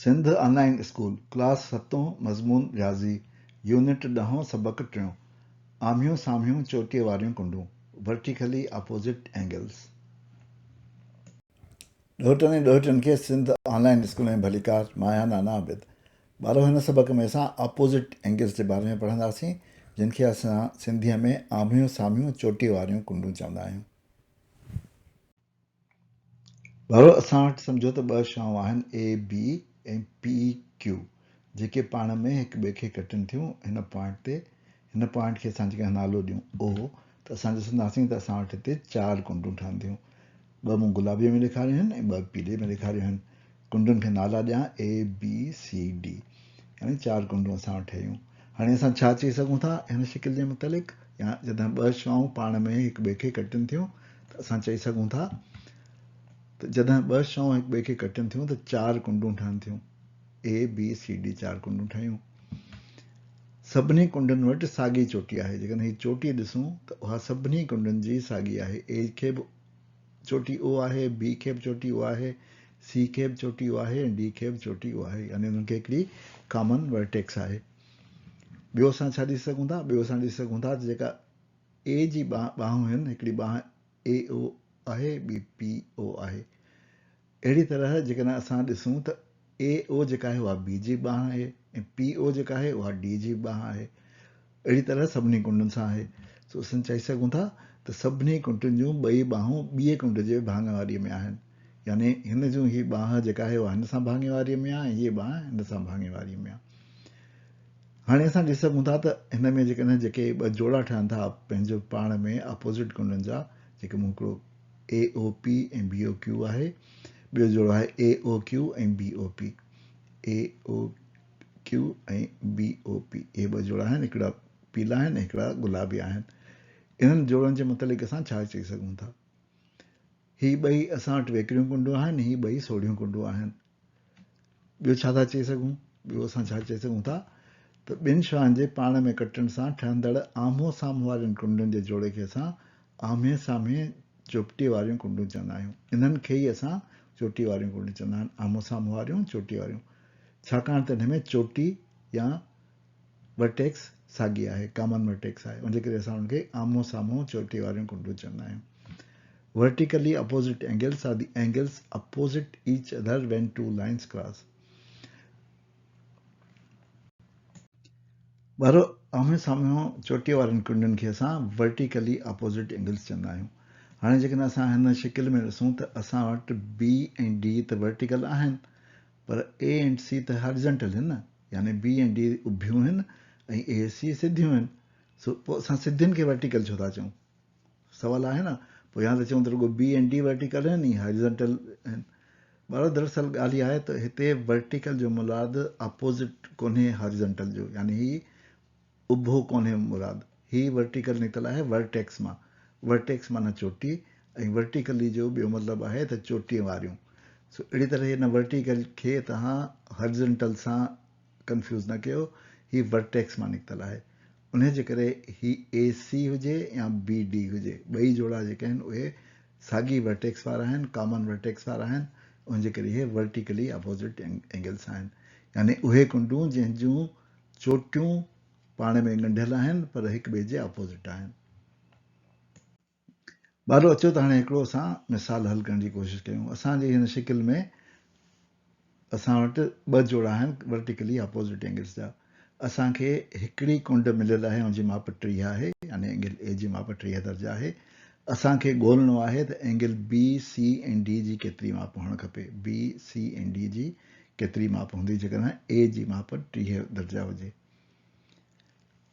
سنڌ آن line school, class ستون، مضمون رياضي، يونٽ ڏهون، سبق ٽيون، آمهيون سامهيون چوٽيء واريون ڪنڊون، Vertically Opposite Angles. ڏهوٽن ۽ ڏهوٽين کي سنڌ آن لائين اسڪول ۾ ڀليڪار، مان آهيان نانا عابد. ٻارو هن سبق ۾ اسان اپوزٽ اينگلز جي باري ۾ پڙهنداسين، جن کي اسان سنڌيء ۾ آمهيون سامهيون چوٽيء واريون ڪنڊون چوندا آهيون. ٻارو اسان وٽ سمجهو ته ٻه شعاعون آهن اي بي ۽ پي ڪيو جيڪي پاڻ ۾ هڪ ٻئي کي ڪٽن ٿيون هن پوائنٽ تي هن پوائنٽ کي اسان جيڪڏهن نالو ڏيون او ته اسان ڏسنداسين ته اسان وٽ هتي چار ڪنڊون ٺهن ٿيون ٻه مون گلابي ۾ ڏيکاريون آهن ۽ ٻه پيلي ۾ ڏيکاريون آهن ڪنڊن کي نالا ڏيان اي بي سي ڊي يعني چار ڪنڊون اسان وٽ ٺهيون. هاڻي اسان ڇا چئي سگهون ٿا هن شڪل جي متعلق يا جڏهن ٻه شعاعون پاڻ ۾ هڪ ٻئي کي ڪٽن ٿيون ته اسان چئي سگهون ٿا ته جڏهن ٻه شعاعون هڪ ٻئي کي ڪٽن ٿيون ته چار ڪنڊون ٺهن ٿيون اي بي سي ڊي چار ڪنڊون ٺهيون. سڀني ڪنڊن وٽ ساڳي چوٽي آهي جيڪڏهن هي چوٽي ڏسون ته اها سڀني ڪنڊن جي ساڳي آهي اي کي به چوٽي او آهي، بي کي به چوٽي او آهي، سي کي به چوٽي او آهي ۽ ڊي کي به چوٽي او آهي يعني انهن کي هڪڙي ڪامن ورٽيڪس آهي. ٻيو اسان ڇا ڏسي سگهون ٿا؟ ٻيو اسان ڏسي سگهون ٿا ته جيڪا اي جي ٻانهون آهن هڪڙي ٻانهن اي او آهي ٻي پي او آهي. اهڙي طرح جيڪڏهن اسان ڏسون ته اي او جيڪا آهي اها بي جي ٻانهن آهي ۽ پي او جيڪا آهي اها ڊي جي ٻانهن آهي. اهڙي طرح سڀني ڪنڊن سان آهي. سو اسين چئي سگهون ٿا ته سڀني ڪنڊن جون ٻئي ٻانهون ٻيء ڪنڊ جي ڀاڱيواريء ۾ آهن. يعني هن جون هي ٻانهن جيڪا آهي اها هن سان ڀاڱيواريء ۾ آهي ۽ هيء ٻانهن هن سان ڀاڱيواريء ۾ آهي. هاڻي اسان ڏسي سگهون ٿا ته هن ۾ جيڪڏهن جيڪي ٻه جوڙا ٺهن ٿا پنهنجو پاڻ ۾ اپوزٽ ڪنڊن جا جيڪي مون هڪڙو اي او پي ۽ بي او ڪيو آهي. ٻيو جوڙو آهي اي او ڪيو ۽ بي او پي. اي او ڪيو ۽ بي او پي اهي ٻه جوڙا آهن، هڪڙا پيلا آهن ۽ هڪڙا گلابي آهن. انهن جوڙن جي متعلق اسان ڇا چئي سگهون ٿا؟ هي ٻئي اسان وٽ ويڪريون ڪنڊون آهن، هي ٻئي سوڙهيون ڪنڊون آهن. ٻيو ڇا ٿا چئي سگهون؟ ٻيو اسان ڇا چئي سگهون ٿا ته ٻن شعاعن جي پاڻ ۾ ڪٽڻ سان ٺهندڙ آمهون سامهون وارين ڪنڊن جي جوڙي کي اسان آمهين سامهين چوپٽيء واريون ڪنڊون چوندا آهيون. انهن کي ئي اسان چوٽيء واريون ڪنڊون چوندا آهن. آمهون سامهون واريون، چوٽيء واريون. ڇاڪاڻ ته انهن ۾ چوٽي يا ورٽيڪس ساڳي آهي، ڪامن ورٽيڪس آهي، ان جي ڪري اسان انهن کي آمهون سامهون چوٽيء واريون ڪنڊون چوندا آهيون. Vertically opposite angles are the angles opposite each other when two lines cross. ٻارو آمهون سامهون چوٽيء وارين ڪنڊن کي اسان Vertically Opposite Angles چوندا آهيون. هاڻي جيڪڏهن اسان هن شڪل ۾ ڏسون ته اسان وٽ B ۽ D ته Vertical آهن پر A ۽ C ته Horizontal آهن نه يعني B ۽ D اڀيون آهن ۽ A C سڌيون آهن سو پوء اسان سڌين کي Vertical ڇو ٿا چئون؟ سوال آهي نه پوء يا ته چئون ته رڳو بي ۽ ڊي ورٽيڪل آهن ۽ هاريزنٽل آهن ٻارو دراصل ڳالهه اها آهي ته هتي ورٽيڪل جو مراد اپوزٽ ڪونهي هاريزنٽل جو يعني هي اڀو ڪونهي مراد هي ورٽيڪل نڪتل آهي ورٽيڪس مان ورٽيڪس معنيٰ چوٽي ۽ ورٽيڪلي جو ٻيو مطلب آهي ته چوٽيء واريون سو اهڙي طرح هن ورٽيڪل کي توهان هاريزنٽل سان ڪنفيوز نه ڪيو هي ورٽيڪس مان نڪتل آهي انهي جي ڪري هي اي سي هجي يا بي ڊي هجي ٻئي جوڙا جيڪي آهن اهي ساڳي ورٽيڪس وارا آهن ڪامن ورٽيڪس وارا آهن ان جي ڪري اهي ورٽيڪلي اپوزٽ اينگلس آهن يعني اهي ڪنڊون جنهن جون چوٽيون پاڻ ۾ ڳنڍيل آهن پر هڪ ٻئي جي اپوزٽ آهن. ٻارو اچو ته هاڻي هڪڙو اسان مثال حل ڪرڻ جي ڪوشش ڪيون. اسان جي هن شڪل ۾ اسان وٽ ٻه جوڙا آهن ورٽيڪلي اپوزٽ اينگلز جا. اسان کي هڪڙي ڪنڊ مليل آهي ان جي ماپ 30 آهي يعني اينگل اي جي ماپ 30 درجا آهي. اسان کي ڳولڻو آهي ته اينگل بي، سي ۽ ڊي جي ڪيتري ماپ هئڻ کپي. بي، سي ۽ ڊي جي ڪيتري ماپ هوندي جيڪڏهن اي جي ماپ 30 درجا هجي.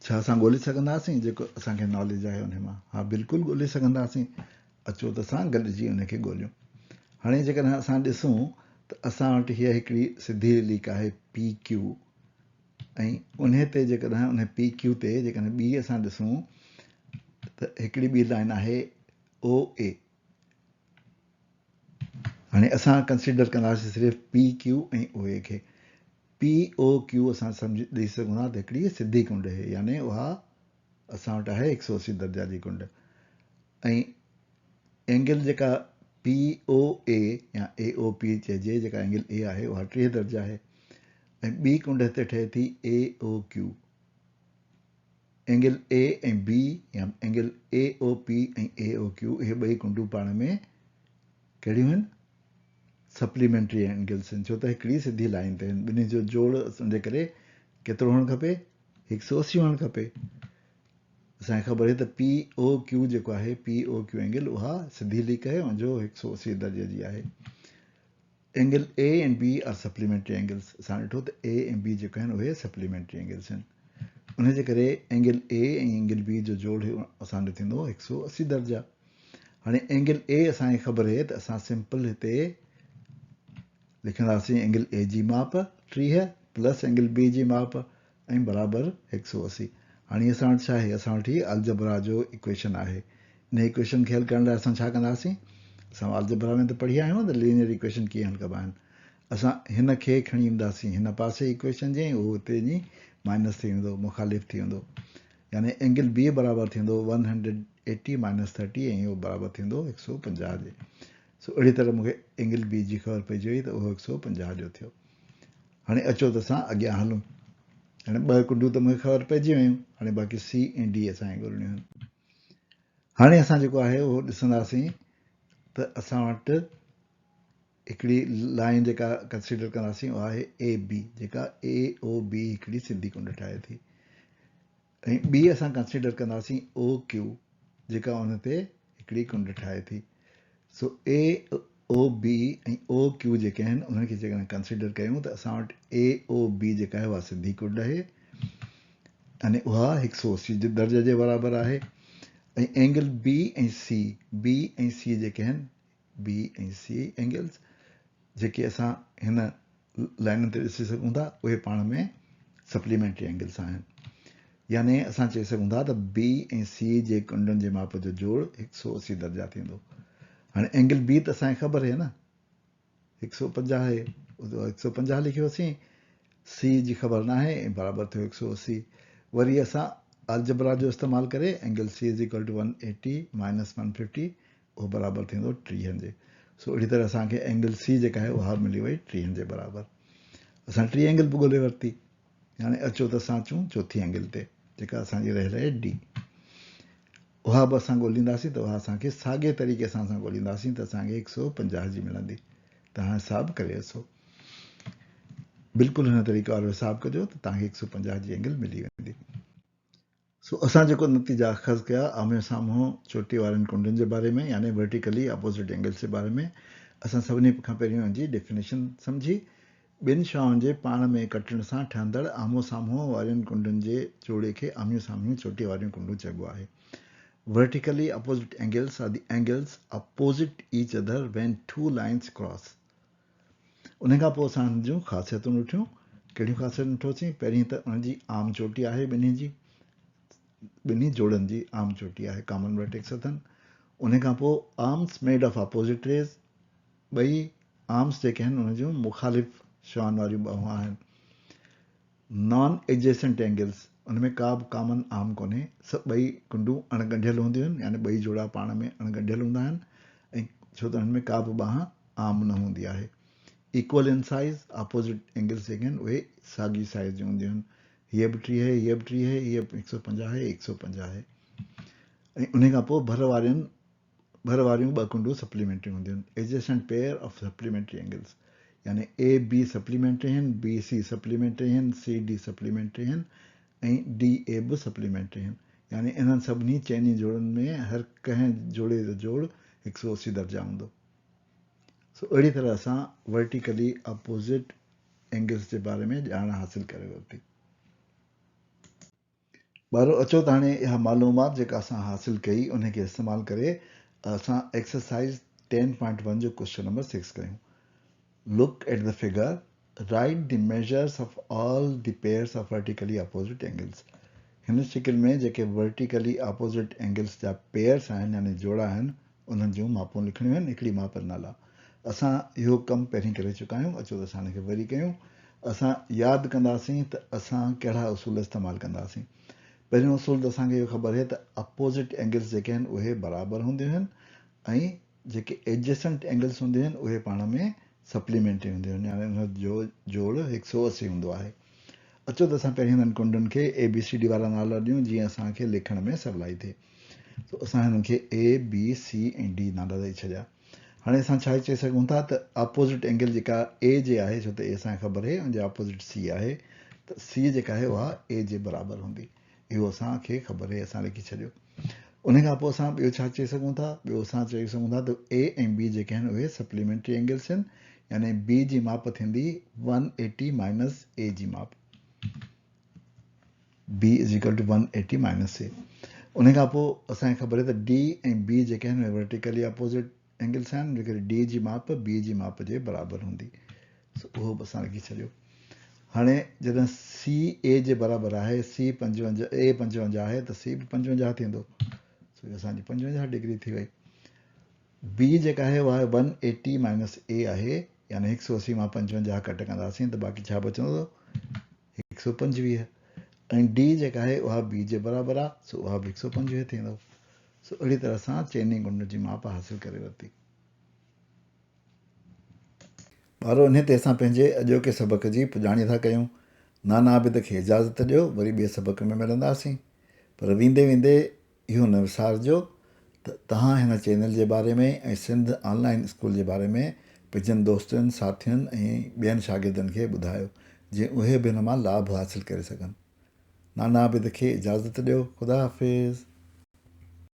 ڇا اسان ڳولي سگهنداسين جيڪو اسان کي ناليج آهي انهي مان؟ ها بلڪل ڳولي سگهنداسين. اچو ته اسان گڏجي انهي کي ڳوليون. هاڻي جيڪڏهن اسان ڏسون ته اسان وٽ هيء هڪڙي سڌي ليڪ آهي پي ڪيو ۽ انهي تي جيڪڏهن انهي پي ڪيو تي جيڪڏهن ٻي اسان ڏسون ته هڪڙي ٻي لائن آهي او اي. هاڻي اسان ڪنسيڊر ڪنداسين صرف پي ڪيو ۽ او اي کي. پي او ڪيو اسان سمجهي ڏسي سگهون ٿا ته هڪڙي سڌي ڪنڊ آهي يعني اها اسان وٽ آهي هڪ سؤ اسي درجا جي ڪنڊ ۽ اينگل جيڪا پي او اي يا اي او پي چئجي جيڪا اينگل اي آهي اها 30 درجا آهي. ۽ ٻي ڪنڊ هتي ٺهي ٿي اي او ڪيو. اينگل اي ۽ بي يا angle A O P ۽ A O Q اهي ٻئي ڪنڊون پاڻ ۾ ڪهڙيون آهن؟ سپليمينٽري اينگلس آهن ڇو ته هڪڙي سڌي لائين تي آهن. ٻنهي جو جوڙ ان جي ڪري ڪيترو هئڻ کپي؟ هڪ سو 80 هئڻ کپي. اسان کي خبر آهي ته پي او ڪيو جيڪو آهي پي او ڪيو اينگل اها سڌي ليڪ آهي ان جو هڪ سو 80 درجي جي آهي. Angle A ۽ B are supplementary angles اسان ڏٺو ته اي ۽ بي جيڪو آهن اهي سپليمينٽري اينگلس آهن ان جي ڪري اينگل اي ۽ اينگل بي جو جوڙ اسان جو ٿيندو 180 درجا. هاڻي اينگل اي اسان کي خبر آهي ته اسان سمپل هتي لکنداسين اينگل اي جي ماپ 30 پلس اينگل بي جي ماپ ۽ برابر 180. هاڻي اسان وٽ ڇا آهي؟ اسان وٽ هي الجبرا جو ايڪويشن آهي. انهي ايڪويشن کي حل ڪرڻ لاء اسان ڇا ڪنداسين؟ اسان الجبرا ۾ ته پڙهي آيا آهيون ته لينيئر ايڪويشن ڪيئن حل ڪبا آهن. اسان هن کي کڻي اينداسين هن پاسي ايڪويشن جي ۽ اهو هتي وڃي مائنس ٿي ويندو، مخالف ٿي ويندو. يعني اينگل بي برابر ٿيندو 180 مائنس 30 ۽ اهو برابر ٿيندو 150 جي. سو اهڙي طرح مون کي اينگل بي جي خبر پئجي وئي ته اهو 150 جو ٿيو. هاڻي اچو ته اسان اڳيان هلون. هاڻي ٻه ڪنڊون ته مون کي خبر پئجي ويون، هاڻي باقي سي ۽ ڊي اسان کي ڳولڻيون آهن. هاڻي اسان جيڪو آهي اهو ڏسنداسين ته اسان وٽ هڪڙي لائين جيڪا ڪنسيڊر ڪنداسين اها آهي اي بي، جيڪا اي او بي هڪڙي سڌي ڪنڊ ٺاهي ٿي ۽ ٻي اسان ڪنسيڊر ڪنداسين او ڪيو جيڪا ان تي هڪڙي ڪنڊ ٺاهي ٿي. سو اي او بي ۽ او ڪيو جيڪي آهن انهن کي جيڪڏهن ڪنسيڊر ڪيون ته اسان وٽ اي او بي جيڪا آهي اها سڌي ڪنڊ آهي يعني اها هڪ سو 80 درجي جي برابر آهي ۽ اينگل بي ۽ سي، بي ۽ سي جيڪي آهن، بي ۽ سي اينگلز جيڪي اسان هن لائنن تي ڏسي سگهون ٿا اهي پاڻ ۾ سپليمينٽري اينگلز آهن. يعني اسان چئي سگهون ٿا ته بي ۽ سي جي ڪنڊن جي ماپ جو جوڙ هڪ سو 80 درجا ٿيندو. هاڻي اينگل بي ته اسان کي خبر آهي نه هڪ سو 50 آهي، هڪ سو 50 لکيوسين، سي جي خبر ناهي ۽ برابر ٿيو هڪ سو 80. وري اسان الجبرا جو استعمال ڪري angle C is equal to one eighty minus one fifty اهو برابر ٿيندو ٽيهن جي. سو اهڙي طرح اسان کي اينگل سي جيڪا آهي اها ملي وئي ٽيهن جي برابر. اسان ٽي اينگل به ڳولي ورتي. هاڻي اچو ته اسان اچون چوٿين اينگل تي جيڪا اسان جي رهيل آهي ڊي. اها به اسان ڳولينداسين ته اها اسان کي ساڳئي طريقي سان اسان ڳولينداسين ته اسان کي هڪ سو 50 جي ملندي. توهان حساب ڪري ڏسو. بلڪل هن طريقي وارو حساب ڪجو ته توهان کي هڪ سو 50 جي اينگل ملي ويندي. سو اسان جيڪو نتيجا اخذ ڪيا آمهون سامهون چوٽي وارين ڪنڊن جي باري ۾ يعني Vertically Opposite Angles جي باري ۾ اسان سڀني کان پهريون ان جي ڊيفينيشن سمجهي. ٻن شعاعن جي پاڻ ۾ ڪٽڻ سان ٺهندڙ آمهون سامهون وارين ڪنڊن جي جوڙي کي آمهون سامهون چوٽي واريون ڪنڊون چئبو آهي. Vertically Opposite Angles are the angles opposite each other when two lines cross. انهي کان پوء اسان هن جون خاصيتون ڏٺيون. ڪهڙيون خاصيتون ڏٺوسين؟ پهرين ته ان جي عام چوٽي آهي، ٻنهي جي، ٻنهي جوڙن جي عام چوٽي آهي، ڪامن ورٽيڪس اٿن. انهي کان پوء arms made of opposite rays, ٻئي آرمس جيڪي آهن انهن جون مخالف شعاعن واريون ٻانهون آهن. نان ايڊجيسنٽ اينگلز، ان ۾ ڪا به ڪامن آرم ڪونهي، سڀ ٻئي ڪنڊون اڻ ڳنڍيل هونديون آهن، يعني ٻئي جوڙا پاڻ ۾ اڻ ڳنڍيل هوندا آهن ۽ ڇو ته انهن ۾ ڪا به ٻانهن عام نه هوندي آهي. Equal in size, opposite angles جيڪي آهن اهي ساڳي سائيز جون هونديون آهن. هيء به 30 آهي، هيء به 30 آهي، هيء به 150 آهي، 150 آهي. ۽ انهي کان پوء ڀر وارين ڀر واريون ٻه ڪنڊون سپليمينٽري هونديون آهن، Adjacent pair of supplementary angles، يعني اي بي سپليمينٽري آهن، بي سي سپليمينٽري آهن، سي ڊي سپليمينٽري آهن ۽ ڊي اي به سپليمينٽري آهن. يعني انهن سڀني چئني جوڙن ۾ هر ڪنهن جوڙي جو جوڙ 180 درجا هوندو. سو اهڙي طرح اسان ورٽيڪلي اپوزٽ اينگلز جي باري ۾ ڄاڻ حاصل ڪري ورتي. ٻارو اچو ته هاڻي اها معلومات جيڪا اسان حاصل ڪئي انهي کي استعمال ڪري اسان ايڪسرسائيز ٽين پوائنٽ ون جو ڪوئسچن نمبر سڪس ڪيون. Look at the figure, write the measures of all the pairs of vertically opposite angles. هن شڪل ۾ جيڪي ورٽيڪلي اپوزٽ اينگلز جا پيئرس آهن يعني جوڙا آهن انهن جون ماپون لکڻيون آهن، هڪڙي ماپ ڏنل آهي. اسان اهو ڪم پهرين ڪري چڪا آهيون، اچو ته اسان ان کي وري ڪيون. اسان ياد ڪنداسين ته اسان ڪهڙا اصول استعمال ڪنداسين. پهريون اصول ته اسان کي اهو خبر آهي ته اپوزٽ اينگلز جيڪي آهن اهي برابر هونديون آهن ۽ جيڪي ايڊجيسنٽ اينگلز هونديون آهن اهي پاڻ ۾ سپليمينٽري هونديون آهن يعني انهن جو جوڙ 180 هوندو آهي. اچو ته اسان پهرين هنن ڪنڊن کي اي بي سي ڊي وارا نالا ڏيون جيئن اسان کي لکڻ ۾ سولائي ٿئي. سو اسان هنن کي اي، بي، سي ۽ ڊي نالا ڏئي ڇڏيا. هاڻي اسان ڇا چئي سگهون ٿا ته اپوزٽ اينگل جيڪا اي جي آهي ڇو ته اي اسان کي خبر آهي ان جي اپوزٽ سي آهي ته سي جيڪا آهي اها اي جي برابر هوندي. اهو اسان کي خبر آهي اسان لکي ڇڏيو. ان کان پوء اسان ٻيو ڇا چئي سگهون ٿا؟ ٻيو اسان چئي سگهون ٿا ته اي ۽ بي جيڪي آهن اهي سپليمينٽري اينگلس آهن يعني بي جي ماپ ٿيندي ون ايٽي مائنس اي جي ماپ. B is equal to one eighty minus A. ان کان پوء اسان کي خبر آهي ته ڊي ۽ بي جيڪي آهن اهي ورٽيڪلي اپوزٽ اينگلس آهن ان ڪري ڊي جي ماپ بي جي ماپ جي برابر هوندي. سو اهو به اسان لکي ڇڏيو. هاڻي جڏهن سي اي جي برابر آهي، سي 55، اي 55 آهي ته سي به 55 ٿيندو. سو اهو اسان جي 55 ڊگري ٿي وئي. بي جيڪا آهي اها ون ايٽي مائنس اي آهي يعني هڪ سو اسي مان 55 ڪٽ ڪنداسين ته باقي ڇا بچندو؟ 125 ۽ ڊي جيڪا آهي اها بي جي برابر آهي سو اها به 125 ٿيندو. سو اهڙي طرح سان چئني ڪنڊن جي ماپ حاصل ڪري ورتي. ٻارو انهي تي اسان پنهنجي اڄوڪي سبق جي پڄاڻي ٿا ڪيون. نانا عابد کي اجازت ڏيو وري ٻئي سبق ۾ ملنداسين. پر ويندي ويندي اهو نه وسارجو ته توهان هن چينل جي باري ۾ ۽ سنڌ آن لائين اسڪول جي باري ۾ پنهنجن دوستن، ساٿين ۽ ٻين شاگردن کي ٻڌايو جيئن اهي به هن مان لاڀ حاصل ڪري سگهن. نانا عابد کي اجازت ڏيو. خدا حافظ.